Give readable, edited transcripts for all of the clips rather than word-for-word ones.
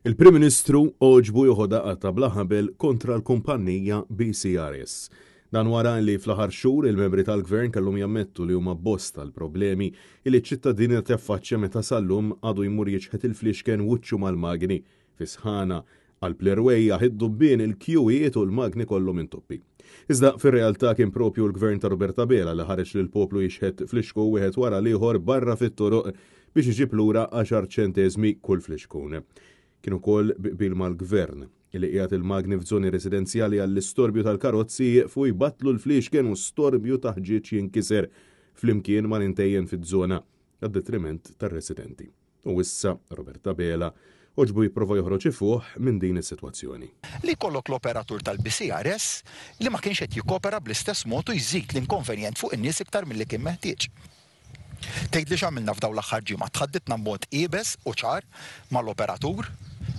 Il-Prim Ministru għoġbu joħodha qatta bla ħabel kontra l-kumpannija BCRS. Dan wara li fl-aħħar xhur il-membri tal-Gvern kellhom jammettu li huma bosta l-problemi li ċ-ċittadin qed jaffaċċja meta sal-lum għadu jmur jiċħet il-fliexken wiċċu mal-magni fi sħana qalb l-irwejjaħ, id-dubbien, il-kjuwijiet u l-magni kollhom intoppi. Iżda fir-realtà kien propju l-Gvern ta' Robert Abela li ħareġ lill-poplu jixħet flixku wieħed wara l-ieħor barra fit-toroq biex iġib lura għaxar ċenteżmi kull flixkun. Kien ukoll bi qbil mal-Gvern li qiegħed il-magni f'żoni residenzjali għall-istorbju tal-karozzi jieqfu jbattlu l-fliexken u storbju ta' ħġieġ jinkiser flimkien mal-intejjen fiż-żona għad-detriment tar-residenti. U issa Robert Abela għoġbu jipprova joħroġ ifuħ minn din is-sitwazzjoni. Li jkollok l-operatur tal-BCRS li ma kienx qed jikkopera bl-istess mod u jżid l-inkonvenjent fuq in-nies iktar milli kien meħtieġ. Tgħidli x'għamilna f'dawn l-aħħar ġimgħat? Tħadditna b'mod iebes u ċar mal-operatur,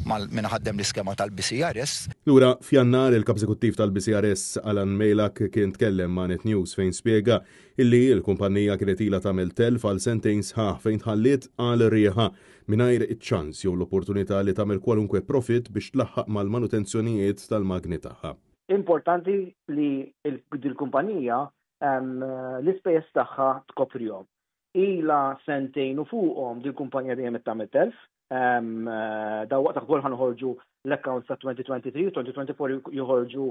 mal min iħaddem l-iskema tal-BCRS. Lura f'Jannar, il-Kap Eżekuttiv tal-BCRS Alan Meilak kien tkellem ma' Net News fejn spjega illi l-kumpannija kienet ilha tagħmel telf għal sentejn sħaħ fejn tħalliet għal rieħha mingħajr iċ-ċans jew l-opportunità li tagħmel kwalunkwe profitt biex tlaħħaq mal-manutenzjonijiet tal-magni tagħha. Importanti li dil-kumpanija l-ispejjeż tagħha tkoprihom. Ilha sentejn u fuqhom dil-kumpanija dejjem qed tagħmel telf. Dalwaqt ukoll ħa noħorġu l-accounts ta' 2023 u 2024 joħorġu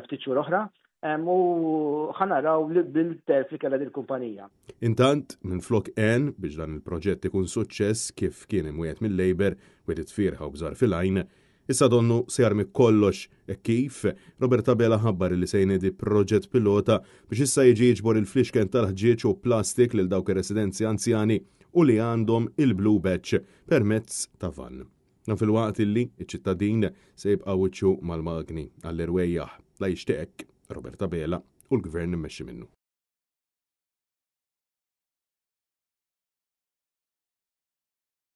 ftit xhur oħra. U ħa naraw bil-telf li kellha dil-kumpanija. Intant, minflok għen biex dan il-proġett ikun suċċess kif kien imwiegħed mil-Labour, wegħdiet fierħa u bżar fil-għajn, Issa donnu se jarmi kollox hekk kif Robert Abela ħabbar li se jniedi proġett pilota biex issa jiġi jiġbor il-fliexken tal-ħġieġ u plastik lil dawk ir-residenzi anzjani u li għandhom il-Blue Badge permezz ta' vann. Dan filwaqt illi ċ-ċittadin se jibqa' wiċċu mal-magni għall-irwejjaħ la jixtieq hekk Robert Abela u l-Gvern immexxi minnu.